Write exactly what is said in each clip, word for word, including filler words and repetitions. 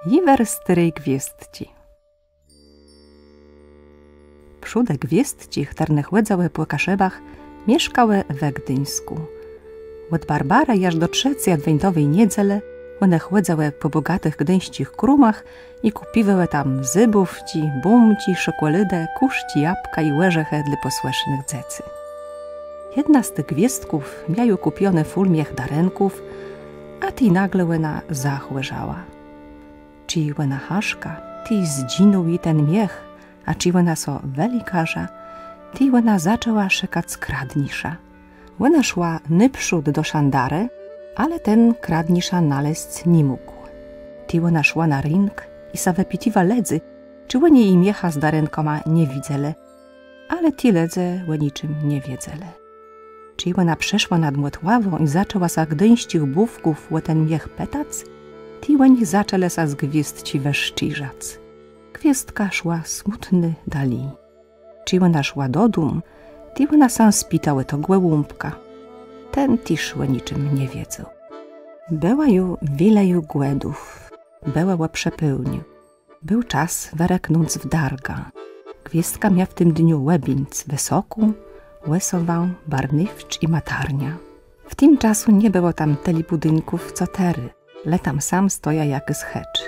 Jiwer stôri gwiôzdczi. Przódë gwiôzdczi, chtërne chòdzëłë pò Kaszëbach, mieszkałë we Gduńskù. Òd Barbarë jaż do trzecy adwentowi niedzelë òne chòdzëłë pò bògatëch gduńsczich krómach i kùpiwałë tam zybówczi, bómczi, szokòlôdã, kùszczi, jabka i òrzechë dlô pòsłësznëch dzecy. Jedna z tëch gwiôzdków mia ju kùpioné fùl miech darënków, a tej nagle òna zachòrzała. Czej òna haszka, tej zdżinął ji ten miech, a czej òna sã wëlékarza, tej òna zaczãła szëkac kradnisza. Òna szła nôprzód do szandarë, ale ten kradnisza nalezc ni mógł. Tej òna szła na rënk i sã wëpitiwa lëdzy, czë òni ji miecha z darënkama nie widzelë. Ale ti lëdze ò niczim nie wiedzelë. Czej òna przeszła nad Mòtławã i zaczãła sã gduńsczich bówków ò ten miech pëtac, tej òni zaczãlë sã z gwiôzdczi wëszczérzac. Gwiôzdka szła smùtnô dali. Czej òna szła do dóm, tej òna sã spita ò to gòłąbka. Ten téż ò niczim nie wiedzôł. Bëła ju wilëjô Gòdów. Bëło ò przepôłniu. Béł czas wërëgnąc w dargã. Gwiôzdka mia w tim dniu òbéńc Wësoką, Òsowã, Barnôwcz i Matarniã. W tim czasu nie bëło tam tëli bùdinków, co terô, le tam sam stoja jakôs chëcz.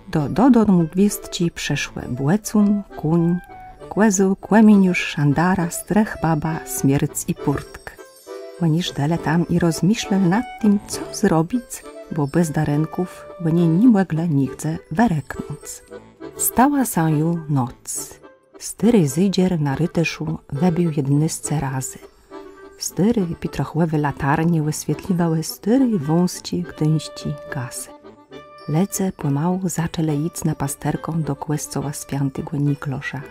Do, do dodomù gwiôzdczi przëszłë bòcón, kóń, kòzeł, kòminiôrz, szandara, strëch, baba, smierc i pùrtk. Òni sedzelë tam i rozmëszlelë nad tim, co zrobic, bò bez darënków òni ni mòglë nigdze wërëgnąc. Stała sã ju noc. Stôri zédżer na rôtëszu wëbił jednôsce razy. Stôré pitrochòwé latarnie wëswietliwałë stôré wąsczé gduńsczé gasë. Lëdze pòmału zaczãlë jic na pasterkã do kòscoła swiãtégò Niklosza.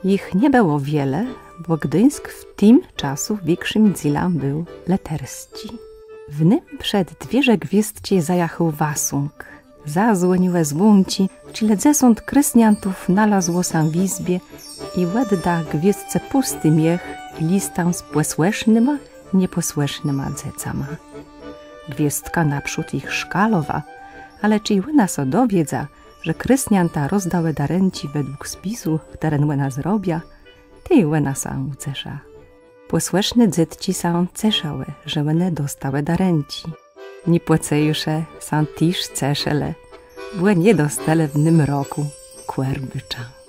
Jich nie bëło wiele, bò Gduńsk w tim czasu wikszim dzélã béł lëtersczi. W nym przed dwiérze gwiôzdczi zajachôł wasąg. Zazwòniłë zwónczi, czile dzesąt krôsniãtów nalazło sã w jizbie i òdda gwiôzdce pùsti miech i listã z pòsłësznyma i niepòsłësznyma dzecama. Gwiôzdka nôprzód jich szkalowa, ale czej òna sã dowiedza, że krôsniãta rozdałë darënczi wedłùg spisu, chtëren òna zrobia, tej òna sã ùcesza. Pòsłëszné dzôtczi sã ceszëłë, że òne dostałë darënczi. Niepòcëjusze sã téż ceszëlë, bò nie dostelë w nym rokù kòrbôcza.